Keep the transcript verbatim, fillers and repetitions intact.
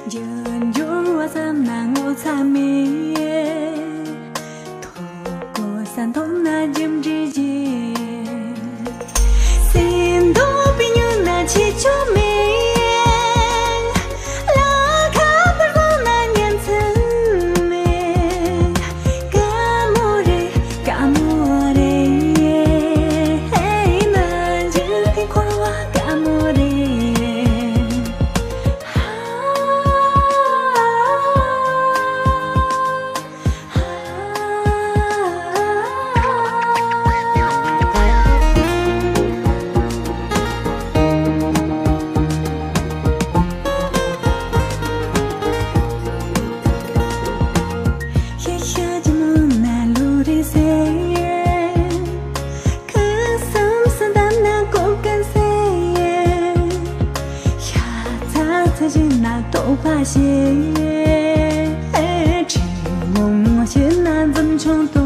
འགྱུར་འགྱུར་བ་བསམ་ན་ངོ་ཚ་མེད། ཐོབ་གོ་ས་མཐོང་ན་རྒྱུ་འབྲས་བརྗེད། སེམས་སྡུག་པའི་མྱུར་ན་ཆེ་ཆུང་མེད། ལ་ཁ་པར་བཟང་ན་ཉན་ཚུལ་མེད། དཀའ་མོ་རེད། དཀའ་མོ་རེད། ཧེ་ན་འཇིག་རྟེན་འཁོར་བ་དཀའ་མོ་རེད། ཤ་ཤ་ཇི་མོ་ན་ལུ་རེ་སེ། ཁུ་སུམ་སུ་དམ་ན་ཀོ་ཀན་སེ། ཤ་ཚ་ཚ་ཞིག་ན་ཏོག་པ་ཤེ། ཁྲིག་མོང་མོ་ཞིག་ན་འཛུམ་ཆུང་དུ།